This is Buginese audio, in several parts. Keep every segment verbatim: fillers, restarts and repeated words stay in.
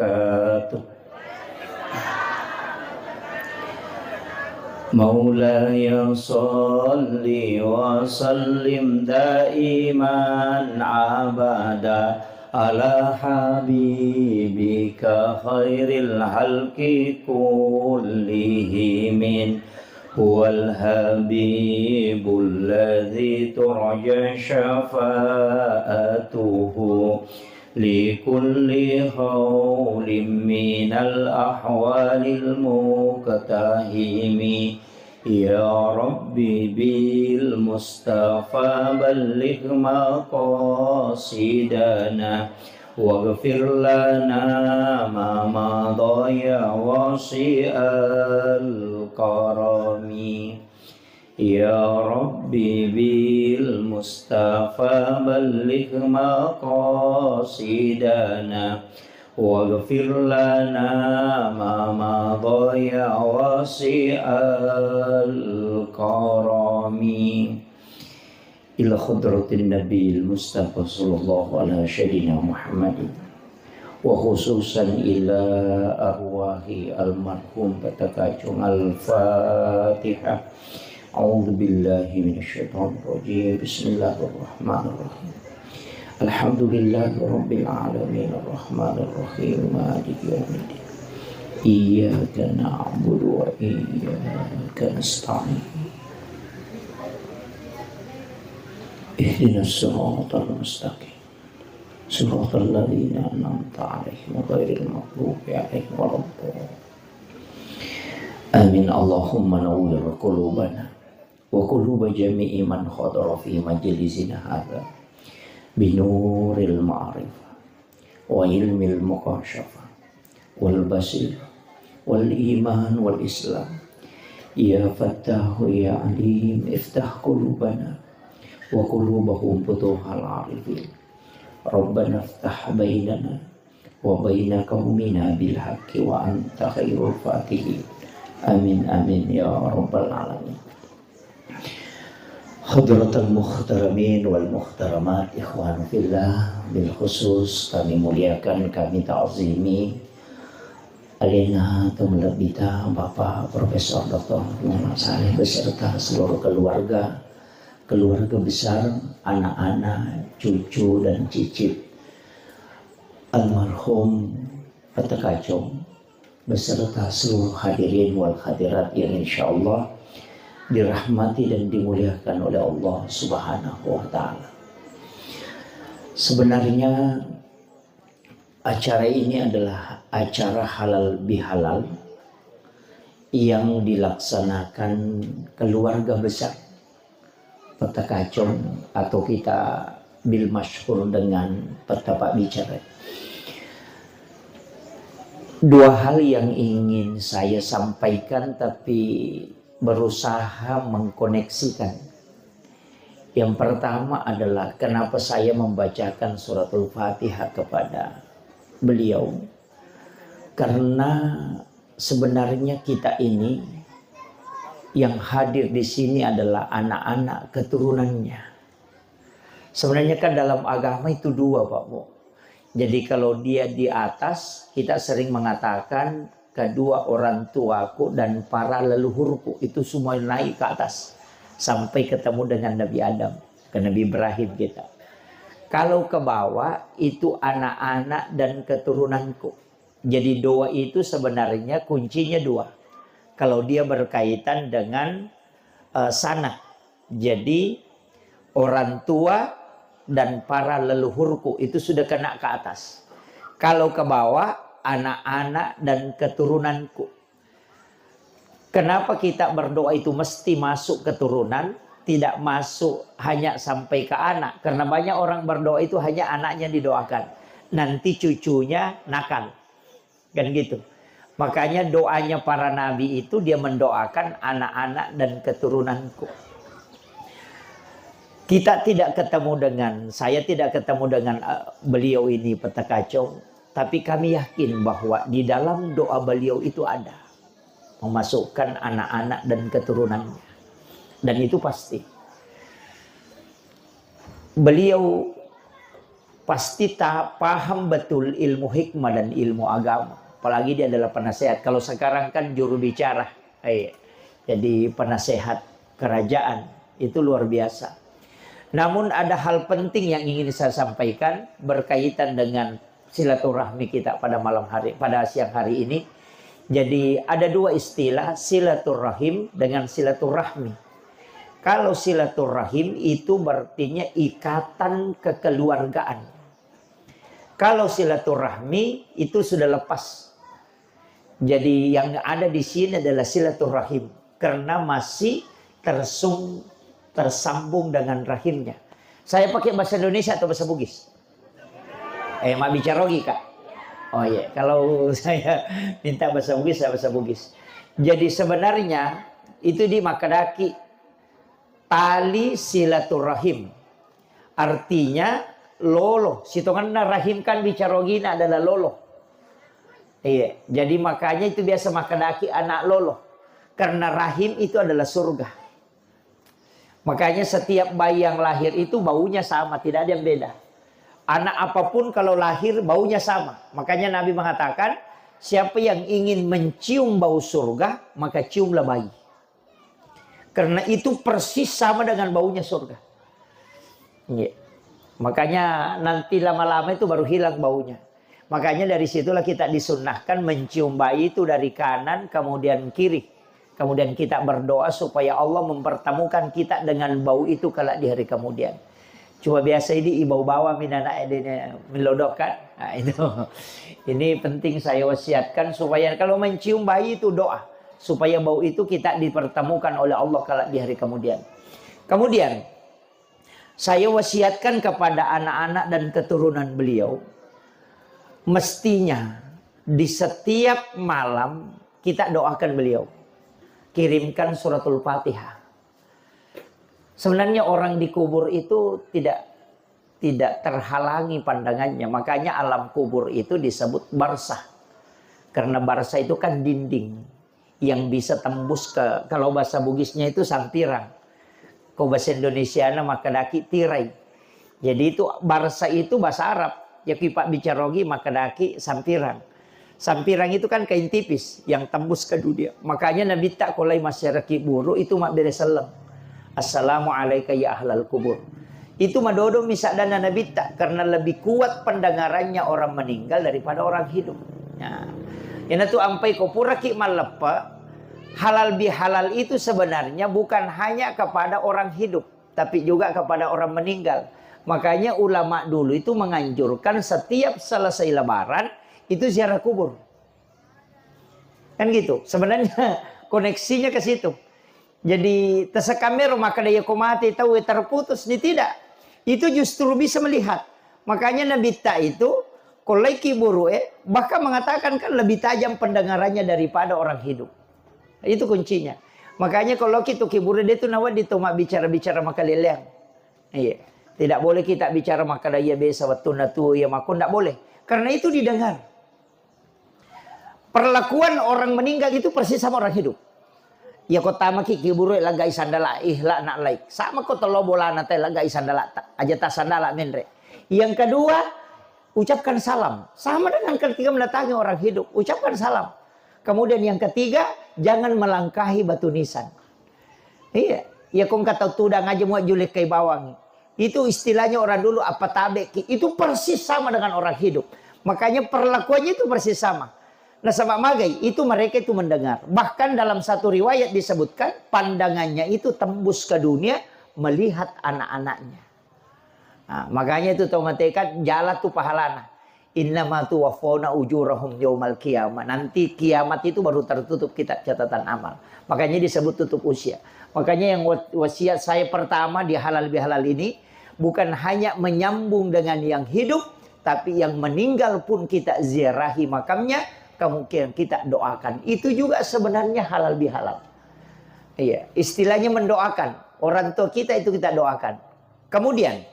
وبركاته. مولاي صل وسلم دائما أبدا على حبيبك خير الخلق كلهم. هو الحبيب الذي ترجى شفاعته لكل هول من الأهوال المقتحم. يا رب بالمصطفى بلغ مقاصدنا واغفر لنا ما مضى يا واسع الكرم. يا رب بالمصطفى بلغ مقاصدنا واغفر لنا ما مضى يا واسع الكرم. إلى حضرة النبي المصطفى صلى الله على سيدنا محمد وخصوصا إلى أرواح المرحوم Petakacung. الفاتحة. أعوذ بالله من الشيطان الرجيم. بسم الله الرحمن الرحيم. الحمد لله رب العالمين الرحمن الرحيم مالك يوم الدين. إياك نعبد وإياك نستعين. اهدنا الصراط المستقيم. صراط الذين أنعمت عليهم غير المغضوب عليهم ولا الضالين. آمين. اللهم نور قلوبنا وقلوب جميع من حضر في مجلسنا هذا بنور المعرفة وعلم المكاشفة والبصيرة والإيمان والإسلام. يا فتاح يا عليم افتح قلوبنا وقلوبهم فتوح العارفين. ربنا افتح بيننا وبين قومنا بالحق وأنت خير الفاتحين. آمين، آمين يا رب العالمين. Hadratal muhtaramin wal muhtaramat, ikhwan fillah, bil khusus kami muliakan, kami ta'zimi alena atau melebbita Bapak Profesor Doktor Muhammad Saleh beserta seluruh keluarga, keluarga besar, anak-anak, cucu dan cicit almarhum Petakacung beserta seluruh hadirin wal hadirat yang insyaallah dirahmati dan dimuliakan oleh Allah Subhanahu wa Ta'ala. Sebenarnya acara ini adalah acara halal bihalal yang dilaksanakan keluarga besar Petakacung atau kita bil masyhur dengan Peta Pak Bicara. Dua hal yang ingin saya sampaikan tapi berusaha mengkoneksikan. Yang pertama adalah kenapa saya membacakan suratul Fatihah kepada beliau. Karena sebenarnya kita ini yang hadir di sini adalah anak-anak keturunannya. Sebenarnya kan dalam agama itu dua, Pak Bu. Jadi kalau dia di atas, kita sering mengatakan kedua orang tuaku dan para leluhurku itu semua naik ke atas sampai ketemu dengan Nabi Adam, ke Nabi Ibrahim kita. Kalau ke bawah itu anak-anak dan keturunanku. Jadi doa itu sebenarnya kuncinya dua. Kalau dia berkaitan dengan eh, sana. Jadi orang tua dan para leluhurku itu sudah kena ke atas. Kalau ke bawah, anak-anak dan keturunanku. Kenapa kita berdoa itu mesti masuk keturunan, tidak masuk hanya sampai ke anak? Karena banyak orang berdoa itu hanya anaknya didoakan. Nanti cucunya nakal. Kan gitu. Makanya doanya para nabi itu dia mendoakan anak-anak dan keturunanku. Kita tidak ketemu dengan, saya tidak ketemu dengan eh, beliau ini Petakacung, tapi kami yakin bahwa di dalam doa beliau itu ada memasukkan anak-anak dan keturunannya. Dan itu pasti. Beliau Pasti ta-, paham betul ilmu hikmah dan ilmu agama. Apalagi dia adalah penasehat. Kalau sekarang kan juru bicara. Eh, jadi penasehat kerajaan. Itu luar biasa. Namun ada hal penting yang ingin saya sampaikan berkaitan dengan silaturahmi kita pada malam hari, pada siang hari ini. Jadi ada dua istilah, silaturahim dengan silaturahmi. Kalau silaturahim itu berartinya ikatan kekeluargaan. Kalau silaturahmi itu sudah lepas. Jadi yang ada di sini adalah silaturahim karena masih tersung-, tersambung dengan rahimnya. Saya pakai bahasa Indonesia atau bahasa Bugis? Eh, mabbicara Ogi, Kak. Oh iya, kalau saya minta bahasa Bugis, saya bahasa Bugis. Jadi sebenarnya itu di makkedaki tali silaturahim. Artinya lolo. Sitongenna rahim kan bicara Ogina adalah lolo. Iya, jadi makanya itu biasa makkedaki anak lolo. Karena rahim itu adalah surga. Makanya setiap bayi yang lahir itu baunya sama, tidak ada yang beda. Anak apapun kalau lahir baunya sama. Makanya Nabi mengatakan, siapa yang ingin mencium bau surga, maka ciumlah bayi. Karena itu persis sama dengan baunya surga. Iya. Makanya nanti lama-lama itu baru hilang baunya. Makanya dari situlah kita disunnahkan mencium bayi itu dari kanan, kemudian kiri. Kemudian kita berdoa supaya Allah mempertemukan kita dengan bau itu kelak di hari kemudian. Cuma biasa ini ibau bawa minana edene melodok kan. Nah, itu. Ini penting saya wasiatkan supaya kalau mencium bayi itu doa. Supaya bau itu kita dipertemukan oleh Allah kelak di hari kemudian. Kemudian, saya wasiatkan kepada anak-anak dan keturunan beliau, mestinya di setiap malam kita doakan beliau. Kirimkan suratul Fatihah. Sebenarnya orang di kubur itu tidak, tidak terhalangi pandangannya. Makanya alam kubur itu disebut barzah. Karena barzah itu kan dinding yang bisa tembus ke, kalau bahasa Bugisnya itu sampirang. Ko bahasa Indonesiana makkedaki tirai. Jadi itu barzah itu bahasa Arab. Ya ki pabbicara Ogi makkedaki sampirang. Sampirang itu kan kain tipis yang tembus ke dunia. Makanya Nabitta ko lai masyarakat buru itu mabbere selleng. Assalamu alaika ya ahlal kubur. Itu madodomi saddanna Nabitta karena lebih kuat pendengarannya orang meninggal daripada orang hidup. Nah, iyanatu ampai ko puraki malleppe, halal bihalal itu sebenarnya bukan hanya kepada orang hidup, tapi juga kepada orang meninggal. Makanya ulama dulu itu menganjurkan setiap selesai lebaran itu ziarah kubur. Kan gitu. Sebenarnya koneksinya ke situ. Jadi, tersekamero maka dia ko mati tahu terputus. Ini tidak. Itu justru bisa melihat. Makanya Nabitta itu, ko laiki buru, eh, bahkan mengatakan kan lebih tajam pendengarannya daripada orang hidup. Itu kuncinya. Makanya kalau kita kiburu dia itu nawa di toma bicara-bicara makaleleang. Iya. Tidak boleh kita bicara makkada iya biasa waktu natu iya mako, tidak boleh. Karena itu didengar. Perlakuan orang meninggal itu persis sama orang hidup. Ya ko tamaki kiburu laggai sandala, ihla nak laik. Sama ko telo bolana te laggai sandala ta. Aja ta sandala menre. Yang kedua, ucapkan salam. Sama dengan ketika mendatangi orang hidup, ucapkan salam. Kemudian yang ketiga, jangan melangkahi batu nisan. Iya, iya kong kata tudang aja muat julek kai bawang. Itu istilahnya orang dulu apa tabeki. Itu persis sama dengan orang hidup. Makanya perlakuannya itu persis sama. Nasaba magai, itu mereka itu mendengar. Bahkan dalam satu riwayat disebutkan, pandangannya itu tembus ke dunia melihat anak-anaknya. Nah, makanya itu tau mateka jala tu pahalana. Innama tuwaffawna ujurahum yaumal qiyamah. Nanti kiamat itu baru tertutup kitab catatan amal. Makanya disebut tutup usia. Makanya yang wa-, wasiat saya pertama di halal bihalal ini bukan hanya menyambung dengan yang hidup, tapi yang meninggal pun kita ziarahi makamnya, kemudian kita doakan. Itu juga sebenarnya halal bihalal. Iya, istilahnya mendoakan. Orang tua kita itu kita doakan. Kemudian,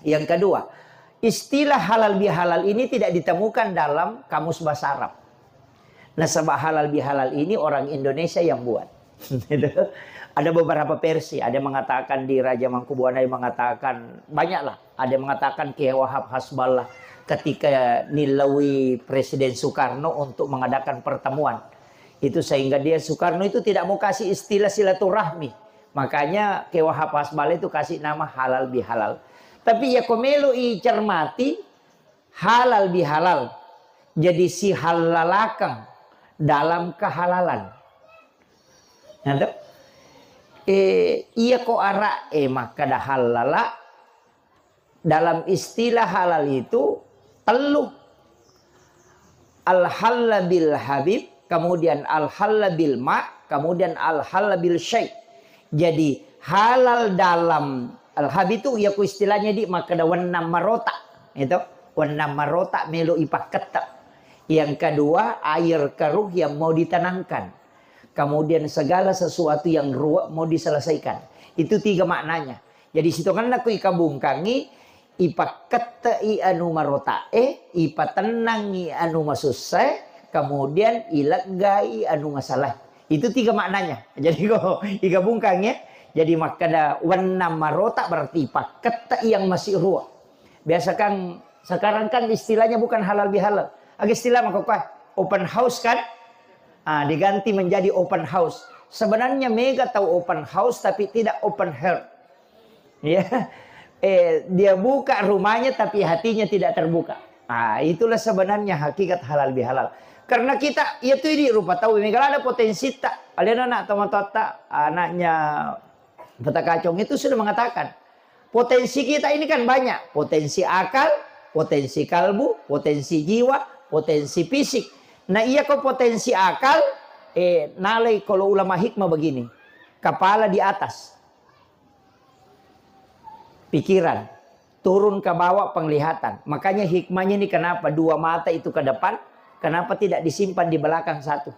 yang kedua, istilah halal bihalal ini tidak ditemukan dalam kamus bahasa Arab. Nasaba halal bihalal ini orang Indonesia yang buat. Itu. Ada beberapa versi, ada yang mengatakan di Raja Mangkubuana, yang mengatakan, banyaklah. Ada yang mengatakan Kiai Wahab Hasballah ketika nilaui Presiden Soekarno untuk mengadakan pertemuan. Itu sehingga dia, Soekarno itu tidak mau kasih istilah silaturahmi. Makanya Kiai Wahab Hasballah itu kasih nama halal bihalal. Tapi ya ko melo i cermati, halal bihalal. Jadi sihallalakang dalam kehalalan. Ngerti? Eh, iya ko ara'e makkeda hallala, dalam istilah halal itu tellu. Al-halla bil habib, kemudian al-halla bil ma, kemudian al-halla bil syai. Jadi halal dalam al-habib itu ya ku istilahnya di makkeda wennang marota. Itu wennang marota melo ipakketta. Yang kedua, air keruh yang mau ditenangkan. Kemudian segala sesuatu yang ruwet mau diselesaikan. Itu tiga maknanya. Jadi sitongenna ku ikabungkangi, ipakkettei anu marota'e, ipatennangi anu masussae, kemudian ileggai anu masalae. Itu tiga maknanya. Jadi ko igabungkang ya. Jadi makkeda wennang marota berarti ipakketta yang masih ruwet. Biasa kan sekarang kan istilahnya bukan halal bihalal. Aga istilah mako open house kan? Ah, diganti menjadi open house. Sebenarnya mega tahu open house tapi tidak open heart. Ya. Eh, dia buka rumahnya tapi hatinya tidak terbuka. Ah, itulah sebenarnya hakikat halal bihalal. Karena kita, ya tuh ini rupa tahu, mega ada potensi tak. Alena anak teman totta, anaknya Petakacong itu sudah mengatakan, potensi kita ini kan banyak. Potensi akal, potensi kalbu, potensi jiwa, potensi fisik. Nah, iya ko potensi akal, eh, nalai kalau ulama hikmah begini. Kepala di atas. Pikiran. Turun ke bawah penglihatan. Makanya hikmahnya ini kenapa dua mata itu ke depan, kenapa tidak disimpan di belakang satu.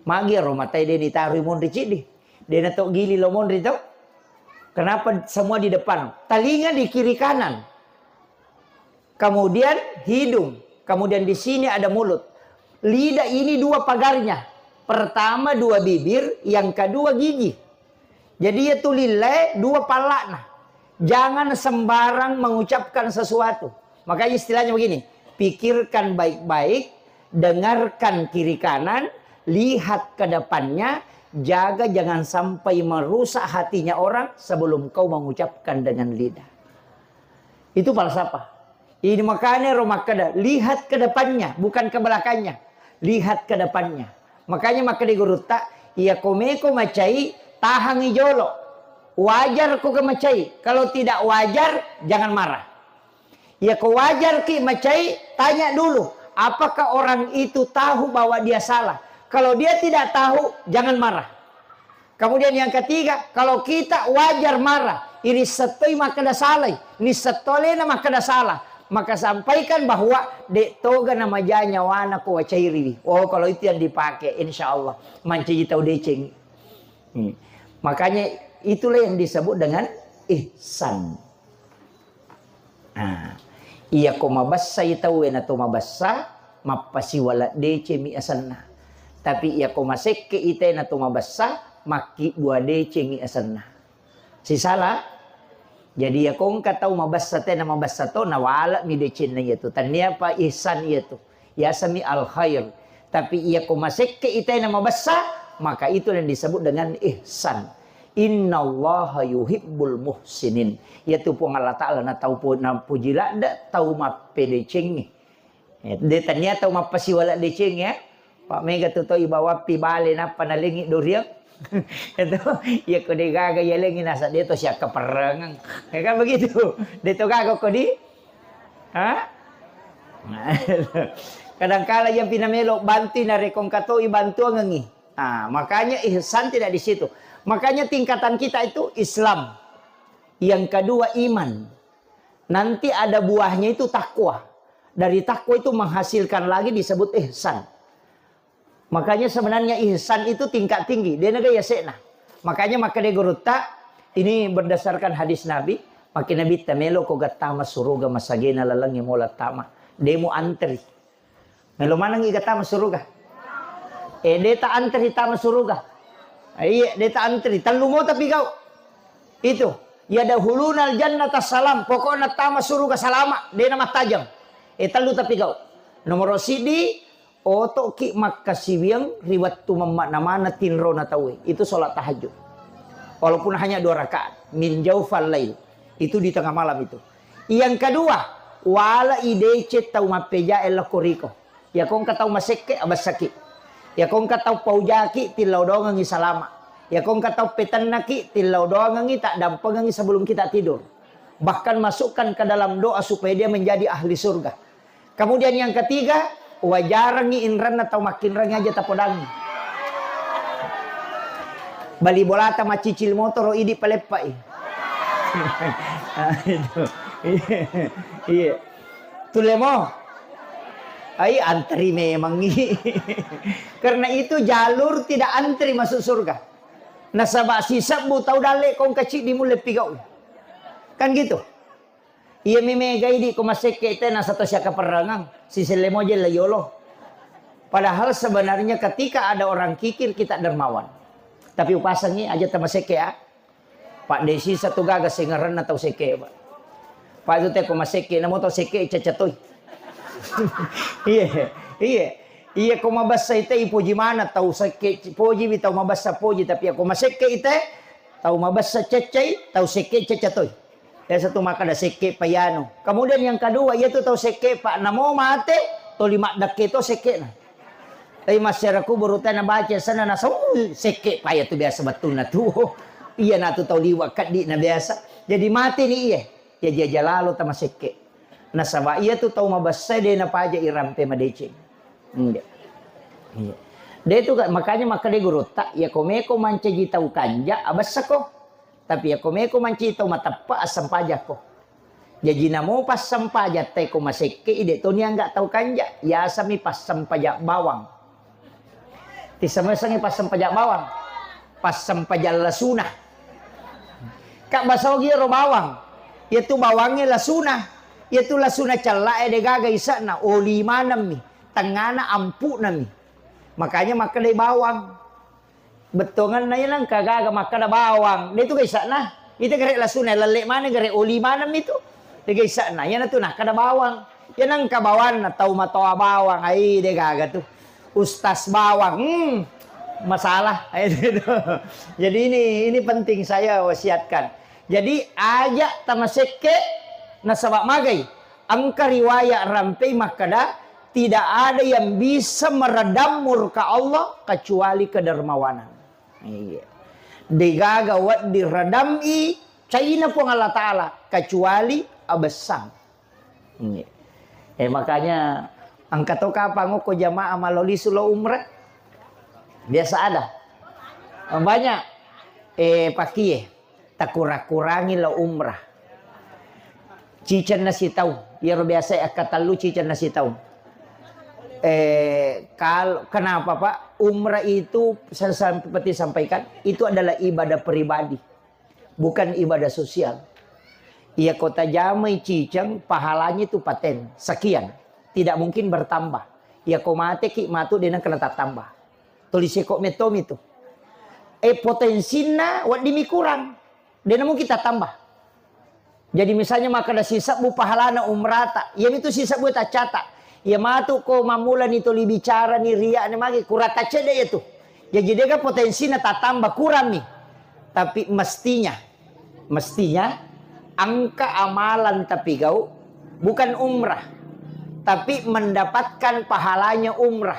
Magi ro matai de ditarui monri ciddi. De nato gili lo monri to. Kenapa semua di depan? Telinga di kiri kanan. Kemudian hidung. Kemudian di sini ada mulut. Lidah ini dua pagarnya. Pertama dua bibir, yang kedua gigi. Jadi ya tulillae dua palla'na. Jangan sembarang mengucapkan sesuatu. Makanya istilahnya begini, pikirkan baik-baik, dengarkan kiri kanan, lihat ke depannya, jaga jangan sampai merusak hatinya orang sebelum kau mengucapkan dengan lidah. Itu falsafah. Ini makanya ro makkeda, lihat ke depannya, bukan ke belakangnya. Lihat ke depannya. Makanya makkeda gurutta, iya ko meko macai, tahangi jolo. Wajar ko ke macai. Kalau tidak wajar, jangan marah. Iya ko wajar ki macai, tanya dulu, apakah orang itu tahu bahwa dia salah? Kalau dia tidak tahu, jangan marah. Kemudian yang ketiga, kalau kita wajar marah, iri settoi makkeda salai, ni settolena makkeda salah, maka sampaikan bahwa dek toga namaja nyawana ko wacairiwi. Oh, kalau itu yang dipakai, insya Allah mancaji tau deceng. Hmm. Makanya itulah yang disebut dengan ihsan. Nah, iya ko mabessai tauwe na to mabessa, mappasiwala decemi asenna. Tapi iya ko masekke ite na to mabessa, makkibbua decengi asenna. Sisala? Jadi iya ko engka tau mabessa te na mabessa to, nawala mi decenna iya tu. Tania pa ihsan iya tu. Yasami al khair. Tapi iya ko masekke ite na mabessa, maka itu yang disebut dengan ihsan. Innallaha yuhibbul muhsinin. Iyatu Puang Allah Ta'ala na tau pu-, na puji ladde tau mappedecengnge. Eh, de tania tau mappasiwala decengnge, ya. Pak mega tu tau ibawa pi bale nappa nalengi duriang. Itu, iya ko de gaga iya lengi nasa de to siakka perrengang. Ya kan begitu. De to gaga ko di? Ha? Kadangkala yang pinamelo bantu na rekong katoi bantuangengi. Ah, makanya ihsan tidak di situ. Makanya tingkatan kita itu Islam. Yang kedua iman. Nanti ada buahnya itu takwa. Dari takwa itu menghasilkan lagi disebut ihsan. Makanya sebenarnya ihsan itu tingkat tinggi. Dia naga ya sekna. Makanya maka dia gurutta, ini berdasarkan hadis Nabi, makin Nabi tamelo ko gattama suruga masagena lalangi mola tama. Demo antri. Melo manengngi ga tama suruga? Eh, de ta antri tama suruga. Iya, de' ta antri, tellu mo tapi kau. Itu, yadkhulunal jannata salam, pokokna tama suruga salama, de' na mattajeng. Eh, tellu tapi kau. Nomoro siddi, oto'ki makkasiwiang ri wettu mammakna maneng tinrona tauwe. Itu sholat tahajud. Walaupun hanya dua rakaat, min jaufal lail. Itu di tengah malam itu. Yang kedua, wala ideceng tau mappejae lao koriko. Iyako engka tau masekke, abessaki. Iyako engka tau paujaki, tillau doangengngi salama. Iyako engka tau petennaki, tillau doangengngi, taddampengengngi sebelum kita tidur. Bahkan masukkan ke dalam doa supaya dia menjadi ahli surga. Kemudian yang ketiga, wajarengngi inrenna tau makkinrengngi aja tapodangngi. Bali bolata maccicil motoro idi paleppai. Ah, itu. Iya. Iya. Tulle mo. Ai, antri memang. Karena itu jalur tidak antri masuk surga. Nasaba sisebbu tau dalle kongka ciddi mulle pigau. Kan gitu. Iya mi mega idi ko masekke te nasaba to siakkaperrangang. Siselle mo jella yolo. Padahal sebenarnya ketika ada orang kikir kita dermawan. Tapi upasangi aja tamasekke ya. Pak Desi satu gaga sengerenna tau sekke, Pak. Pak itu te ko masekke, namo tau sekke caca toi. Iya, iya. Iya ko mabessa ite ipoji mana tau sekke poji wi tau mabessa poji, tapi ko masekke ite tau mabessa ceccai tau sekke caca toi. Biasa tu makkeda sekke payanu. Kemudian yang kedua, iya tu tau sekke pak namo mate toli maddekke to sekke na. Tapi masyarakat kubur utai nabaca sana nasau sekke paya tu biasa bettunna tu. Iya na tu tau liwa keddi na biasa. Jadi mate ni iya. Ya jaja lalo tama sekke. Nasaba iya tu tau mabessa de napaja irampe madeceng. Iya. Iya. De tu makanya makkeda gurutta, ya komeko mancaji tau kanja abessako. Tapi ya komeko mancaji tau mateppa assempajakko. Jaji namo passempajang te ko masekke i de to niangga tau kanja, yasami passempajang bawang. Tisseng-messengngi passempajang bawang. Passempajang lasuna. Kak basogi ro bawang. Iya tu bawangnge lasuna. Iya tu lasuna cella e de gaga ise'na. Oli manemmi. Tengngana ampu'nami. Makanya makkedai bawang. Bettongenna iya nengka gaga makkeda bawang. De tu ga ise'na. Ita gare lasuna lalle maneng gare oli manemmi tu. De ga ise'na. Iya na tu nakkeda bawang. Iya nengka bawanna tau matoa bawang. Ai de gaga tu. Ustaz bawang, hmm, masalah. Jadi ini ini penting saya wasiatkan. Jadi aja tamasekke nasaba magai. Engka riwayat rampei makkeda, tidak ada yang bisa meredam murka Allah kecuali kedermawanan. Iya. Degaga wedding redam'i caina Puang Allah Ta'ala kecuali abessang. Iya. Eh, makanya engka to kapang okko jamaah malolisu lo umrah. Biasa ada. Banyak. Eh, pakie. Takura-kurangi lo umrah. Ciceng nasitau. Iyaro biasa akkatellu ciceng nasitau. Eh, kal-, kenapa, Pak? Umrah itu, saya seperti sampaikan, itu adalah ibadah pribadi. Bukan ibadah sosial. Iya kota jamai ciceng, pahalanya itu paten. Sekian. Tidak mungkin bertambah. Iya ko mateki, matu dena kena tatambah. Tuli seko mettomi tu. Eh, potensinna weddimi kurang. Dena mungkin tatambah. Jadi misalnya makkeda sisebbu pahalana umrata, iyami tu sisebbu taccata. Iya matu ko mammulani tuli bicarani ria'ni magi kurang taccedde iya tu. Jadi dega potensinna tatambah kurangmi. Tapi mestinya, mestinya engka amalan tapi gau bukan umrah, tapi mendapatkan pahalanya umrah.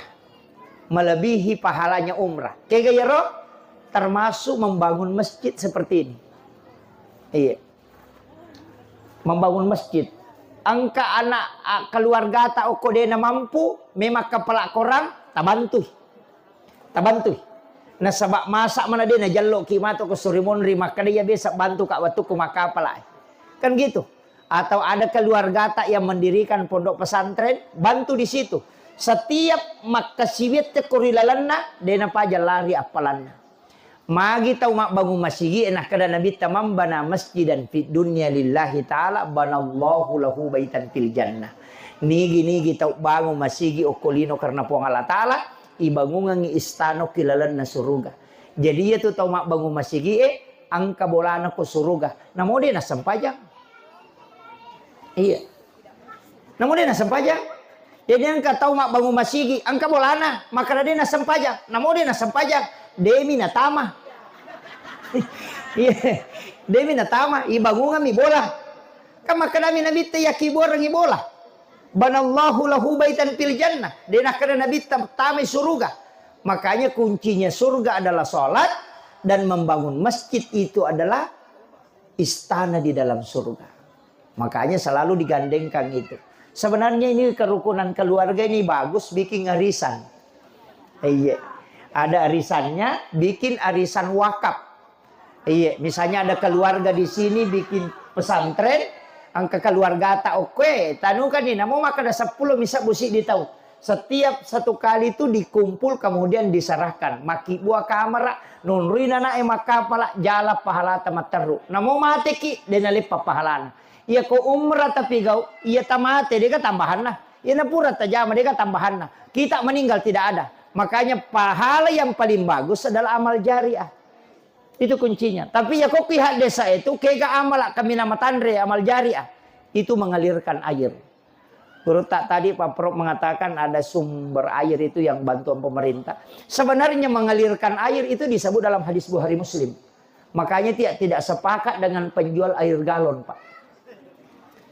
Melebihi pahalanya umrah. Kega iyaro? Termasuk membangun masjid seperti ini. Iya. Membangun masjid. Engka anak, a, keluargata okko dena mampu, memang kepala korang, tabantui. Tabantui. Nasaba masa mana dena jallo ki matu ko surimonri makkeda iya biasa bantu ka wettukku makkapala. Kan gitu. Atau ada keluargata yang mendirikan pondok pesantren, bantu di situ. Setiap makkasiwiatte ko ri lalenna, dena paja lari appalanna. Magi tau mabbangung masigi, nakkeda Nabitta, "Man bana masjidan fid dunya lillahi ta'ala, banallahu lahu baitan fil jannah." Nigi-nigi tau bangung masigi okko lino karena Puang Allah Ta'ala, ibangungengngi istana ki lalenna suruga. Jadi, iya tu tau mabbangung masigi e, engka bolana ko suruga. Namo de nassempajang. Iya. Namo de nassempajang. Jadi, engka tau mabbangung masigi, engka bolana, makkeda de nassempajang. Namo de nassempajang. Demi natama. Iya. Demi natama, ibangungammi bola. Kan makkedami Nabitta, yakkibuarengngi bola. Banallahu lahu baitan fil jannah. De nakkeda Nabitta tamai suruga. Makanya kuncinya surga adalah sholat dan membangun masjid itu adalah istana di dalam surga. Makanya selalu digandengkan itu. Sebenarnya ini kerukunan keluarga ini bagus bikin arisan. Iya. Ada arisannya, bikin arisan wakaf. Iya, misalnya ada keluarga di sini bikin pesantren, engka keluarga ta okkoe, tanu kan ini, namo makkeda seppulo misal busi di tau. Setiap satu kali itu dikumpul kemudian diserahkan. Makkibua kamera, nonroi nanae makkapala, jala pahalata matteru. Namo mateki, de naleppa pahalana. Iya ko umrah tapi gau, iya tamate, dega tambahanna. Iya napura tajama, dega tambahanna. Kita meninggal tidak ada. Makanya pahala yang paling bagus adalah amal jariah. Itu kuncinya. Tapi ya kok pihak desa itu kega amala kaminang matanre amal jariah. Itu mengalirkan air. Guru tak tadi Pak Prof mengatakan ada sumber air itu yang bantuan pemerintah. Sebenarnya mengalirkan air itu disebut dalam hadis Bukhari Muslim. Makanya tidak tidak sepakat dengan penjual air galon, Pak.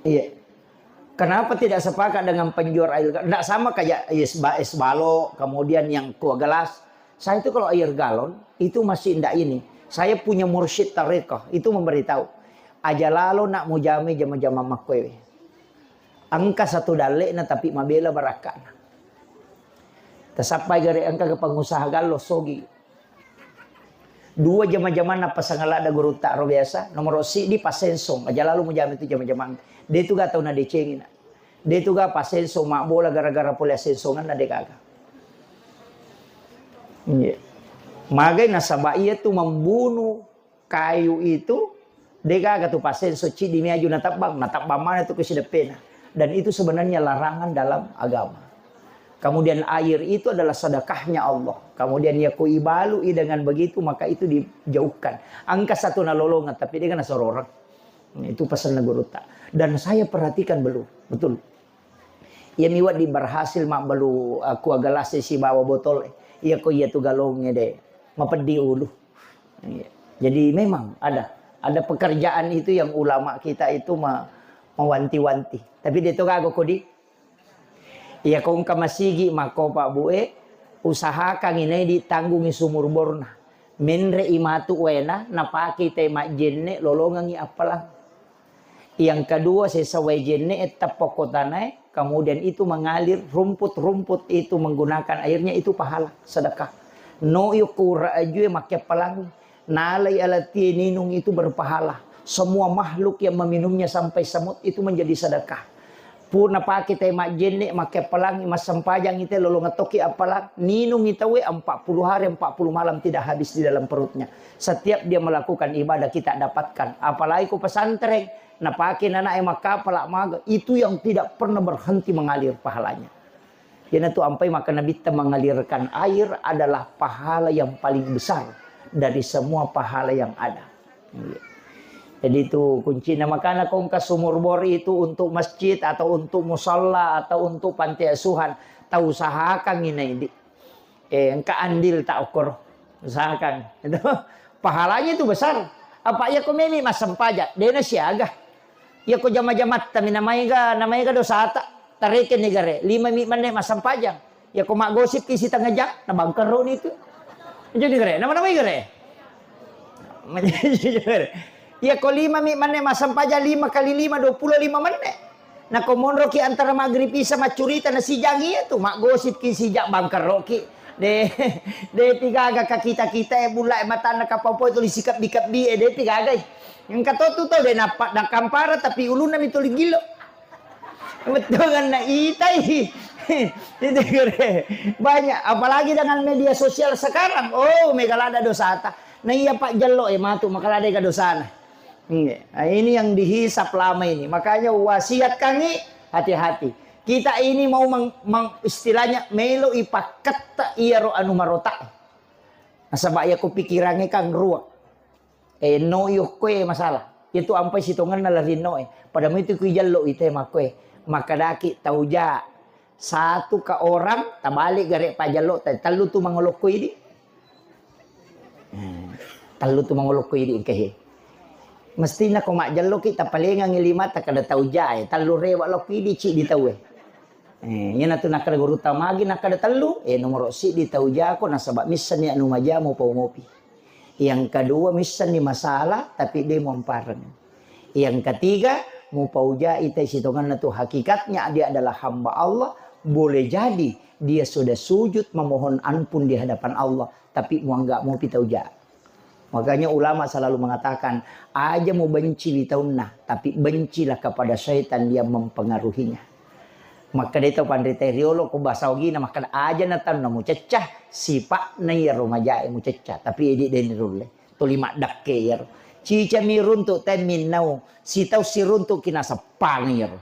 Iya. Kenapa tidak sepakat dengan penjual air galon? Nggak sama kayak es, ba- es balok, kemudian yang kua gelas. Saya itu kalau air galon, itu masih ndak ini. Saya punya mursyid tarekat, itu memberitahu. Aja lalo nak mujame jama-jama makkoewe. Engka satu dalle'na tapi mabela barakka'na. Tasappai gare engka ke pengusaha gallo sogi. Dua jama-jamanna pasang ladda gurutta ro biasa, nomoro siddi pasensong, aja lalo mujame tu jama-jamang. De tu ga tau nadecengi na. De tu ga pasensong mabbola gara-gara pole asensonganna de gaga. Iya. Magai nasaba iya tu membunuh kayu itu, de gaga tu pasensong ciddi mi aju natebbang, natebbang mana tu ke sideppena. Dan itu sebenarnya larangan dalam agama. Kemudian air itu adalah sedekahnya Allah. Kemudian ya ku ibalu i dengan begitu, maka itu dijauhkan. Engka satu nalolongeng, tapi de ga nasororeng. Itu pesanna gurutta. Dan saya perhatikan belum, betul. Iya mi wedding berhasil mabbalu, eh, kua gelas sibawa botol. Iya ko iya tu galongnge de. Mapeddi ulu. Iya. Jadi memang ada ada pekerjaan itu yang ulama kita itu ma- mewanti-wanti. Tapi de to gaga kodi. Iya ko engka masigi makko Pak Bu e, usahakan inai ditanggungi sumur borna. Menre i matu waena, napake te majjenne lolongengi appalang. Yang kedua, sesa wae jenne e teppa ko tanae, kemudian itu mengalir rumput-rumput itu menggunakan airnya itu pahala, sedekah. No iyo kura ajue makke appalang. Nalai alatie ninung itu berpahala. Semua makhluk yang meminumnya sampai semut itu menjadi sedekah. Purna pake te majjenne, makke appalangi, massempajang ite, lolongeng tokki appalang, ninung itawe empat puluh hari, empat puluh malam tidak habis di dalam perutnya. Setiap dia melakukan ibadah kita dapatkan. Apalagi ku pesantren, napake nanae makkapala maga, itu yang tidak pernah berhenti mengalir pahalanya. Iyanatu ampai maka Nabitta mengalirkan air adalah pahala yang paling besar dari semua pahala yang ada. Iya. Jadi itu kuncinya. Makanya kongka sumur bor itu untuk masjid atau untuk musalla atau untuk panti asuhan. Tau usahakan ini di eh, engka andil tak ukur. Usahakan. Itu pahalanya itu besar. Apa iya ko memi massempajang, dena siaga. Iya ko jama-jamatta mi namaega, namaega dosata. Tareke ni gare, lima mi menne massempajang. Iya ko maggosip ki sitengah jam, na bangkero ni itu. Jadi gare, nama-namai gare. Iya ko lima mi menne massempajang, lima kali lima, dua puluh lima menne. Nako monroki antara maghrib isa maccurita na sijang iya tu, maggosip ki sijak bangkero ki. De, de pigaga ka kita-kita e bulla e matanna kapang poi tuli sikebbi-kebbi e, de pigaga i. Engka to tu tau de nappa nakampara tapi ulunna mi tuli gillo. Bettuanna itai. Itu kere. Banyak, apalagi dengan media sosial sekarang. Oh, mega lada dosata. Na iya pajjello e matu maka lada ega dosana. Iya. Nah, ini yang dihisap lama ini. Makanya wasiatkangi hati-hati. Kita ini mau meng, meng, istilahnya melo ipakketta iyaro anu marota. Nasaba' iyako pikirangnge kan ruweng. Eh, no yokkoe masalah. Itu ampai sitongenna larinno e. Pada muitu kui jallo ite makkoe. Makadaki tau ja. Satu ka orang, tabalik gare' pajallo, ta-, tellu tu mangolokko idi. Eh, tellu tu mangolokko idi engkahe. Mestina ko majjalloki tapalengangi lima, takkada tau ja e, tellu rewa lokko idi, ciddi tau e. Eh, iyanatu nakkada gurutta magi, nakkada tellu, eh, nomoro siddi tau jako, nasaba' missenni anu maja mupau mopi. Yang kedua, missenni masalah, tapi de muampareng. Yang ketiga, mupauja ita sitongenna tu hakikatnya dia adalah hamba Allah, boleh jadi dia sudah sujud memohon ampun di hadapan Allah, tapi muanggap mopi tau ja. Makanya ulama selalu mengatakan, aja mubenci witaunna, tapi bencilah kepada syaitan yang mempengaruhinya. Makkeda tau panrita riolo ko basa ogina, makkeda aja na tau na mucecca, sipa'na iyaro majae mucecca, tapi idi deni rulle. Tuli maddakke iyaro. Cicami runtu te minnau, sitau siruntu kina seppang iyaro.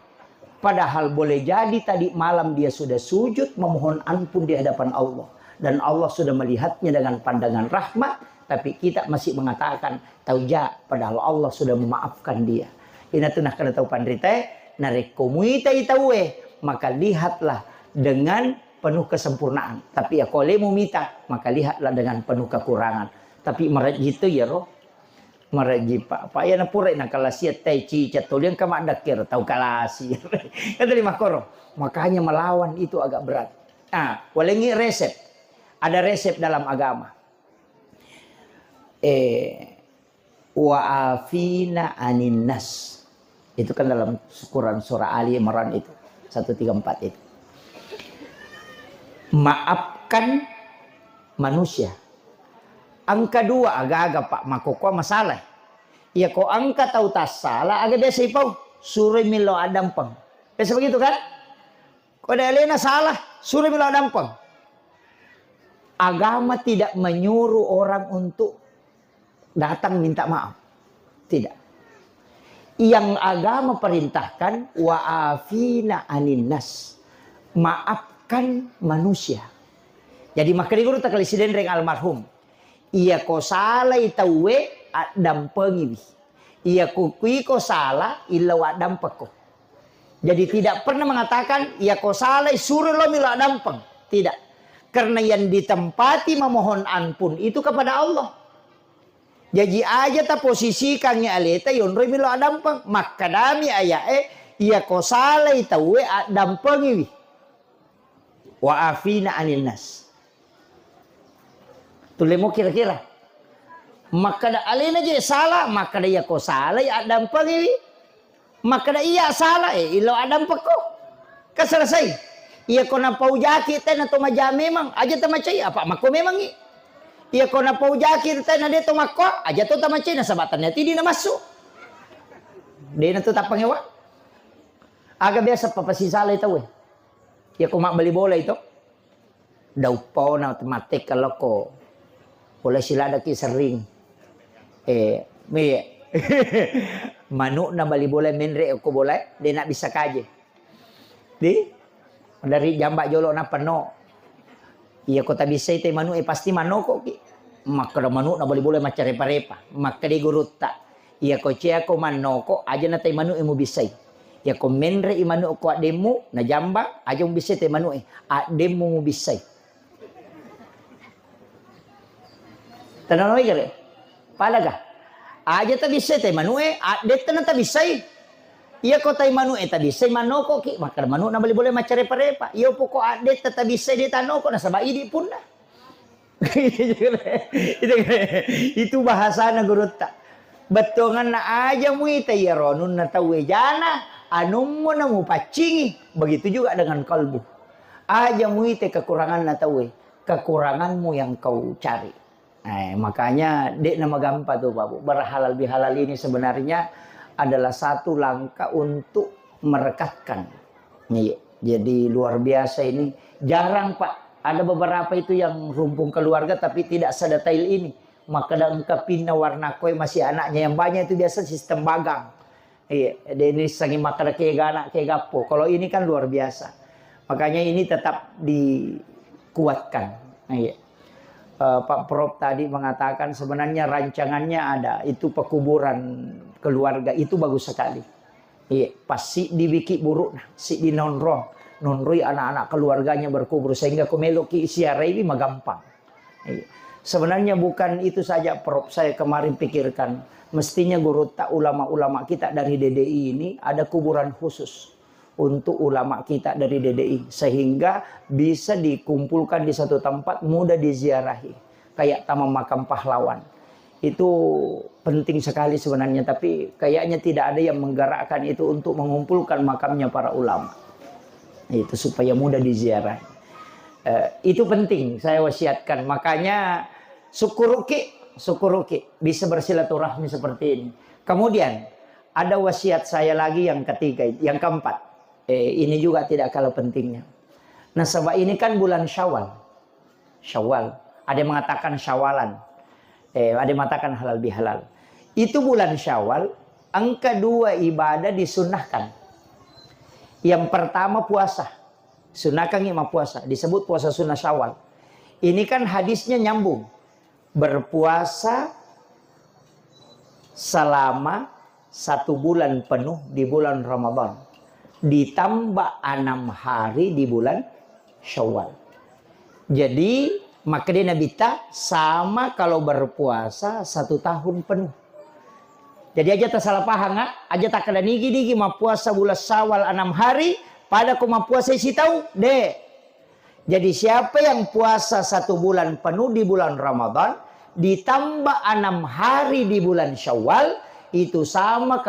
Padahal boleh jadi tadi malam dia sudah sujud memohon ampun di hadapan Allah. Dan Allah sudah melihatnya dengan pandangan rahmat, tapi kita masih mengatakan, tau ja, padahal Allah sudah memaafkan dia. Inatu nakkeda tau panrita e, narekko muitai tau e, maka lihatlah dengan penuh kesempurnaan. Tapi ya, ko le mumita, maka lihatlah dengan penuh kekurangan. Tapi marejji to iyaro. Marejji, Pak. Pak, iya napura na kalasi tai cica toli engka maddakkero tau kalasi. Kan tadi makkoro. Makanya melawan itu agak berat. Ah, walengi resep. Ada resep dalam agama. Eh, wa afina anin nas. Itu kan dalam Quran surah Ali Imran itu, satu tiga empat itu. Maafkan manusia. Engka dua aga-aga, Pak, makkokkoe masalah. Iya ko engka tau tassala, aga biasa ipau? Suroi millau addampeng. Biasa begitu kan? Ko de alena salah, suroi millau addampeng. Agama tidak menyuruh orang untuk datang minta maaf. Tidak. Yang agama perintahkan, wa afina anin nas. Maafkan manusia. Jadi, makkeda gurutta Kali Sidenreng almarhum, iya ko salai tauwe, addampengiwi. Iya ko kuiko sala, illau addampekko. Jadi, tidak pernah mengatakan, iya ko salai, suro lo millau addampeng. Tidak. Karena yang ditempati memohon ampun itu kepada Allah. Jaji aja taposisikangngi aleta yonroi millau addampeng. Makkedami aya'e, iya ko salai tauwe addampengiwi. Wa afina anin nas. Tullemo kira-kira. Makkeda alena je sala, makkeda iya ko salai addampengiwi. Makkeda iya sala, eh, illau addampekko. Kan selesai. Iya ko napaujaki te na to maja memang, aja tamacai, apa makko memangngi. Iya ko napaujaki te na de to makko, aja to tamacai, nasaba tania tidi na massu. De na to tappangewa. Aga biasa papasisalai tauwe. Iya ko mabbali bola itu. Dauppona mattekka lokko. Bola siladaki sering. Eh, mi. Manukna bali bola menre ko bola, de na bisa kaje. Di? Dari jamba jolo na penno. Iya ko tabissai te manu e pasti manokoki. Makkeda manukna bali bola maccarepa-repa. Makkeda gurutta. Iya ko cia ko mannoko, aja na tai manu e mubissai. Iya ko menre i manu ko addemmu, na jamba, aja mubissai tai manu e. Addemmu mubissai. Tananoi gare? Padaga? Aja tabissai tai manu e, addetta na tabissai. Iya ko tai manu e tabissai mannoko ki, makkeda manu na bali bola maccarepa-repa. Iya poko addetta tabissai de tanoko nasaba idi punna. Itu, itu bahasana gurutta. Bettuanganna aja muita iyaro anunna tauwe jana, anummu na mupaccingi. Begitu juga dengan kalbu. Aja muita kekuranganna tauwe, kekuranganmu yang kau cari. Eh, makanya de na magampa tu, Pak Bu. Berhalal bihalal ini sebenarnya adalah satu langkah untuk merekatkan. Iya. Jadi luar biasa ini. Jarang, Pak. Ada beberapa itu yang rumpun keluarga tapi tidak sedetail ini. Makkeda engka pinna warna koe masih anaknya yang banyak itu biasa sistem bagang. Iya, de nissengi makkeda kega anak, kega eppo. Kalau ini kan luar biasa. Makanya ini tetap dikuatkan. Iya. Eh, Pak Prof tadi mengatakan sebenarnya rancangannya ada, itu pekuburan keluarga, itu bagus sekali. Iya, pas siddi wiki burukna, siddi nonrong, nonroi anak-anak keluarganya berkubur, sehingga ko meloki siaraiwi magampang. Iya. Sebenarnya bukan itu saja, Prof, saya kemarin pikirkan, mestinya guru tak ulama-ulama kita dari D D I ini ada kuburan khusus untuk ulama kita dari D D I, sehingga bisa dikumpulkan di satu tempat, mudah diziarahi, kayak Taman Makam Pahlawan. Itu penting sekali sebenarnya, tapi kayaknya tidak ada yang menggerakkan itu untuk mengumpulkan makamnya para ulama. Itu supaya mudah diziarahi. Eh, itu penting saya wasiatkan. Makanya syukuruki, syukuruki bisa bersilaturahmi seperti ini. Kemudian ada wasiat saya lagi yang ketiga, yang keempat. Eh, ini juga tidak kalah pentingnya. Nasaba ini kan bulan Syawal. Syawal. Ada yang mengatakan Syawalan. Eh, ada yang mengatakan halal bihalal. Itu bulan Syawal, engka dua ibadah disunnahkan. Yang pertama puasa. Sunnahkan mappuasa. Disebut puasa sunnah Syawal. Ini kan hadisnya nyambung. Berpuasa selama satu bulan penuh di bulan Ramadan. Ditambah enam hari di bulan Syawal. Jadi, makkeda Nabitta sama kalau berpuasa satu tahun penuh. Jadi aja tasalah pahang, ah. Aja takkeda nigi-nigi mappuasa bulan Syawal enam hari, pada ko mappuasa sitaung, de. Jadi siapa yang puasa satu bulan penuh di bulan Ramadan, ditambah enam hari di bulan Syawal, itu sama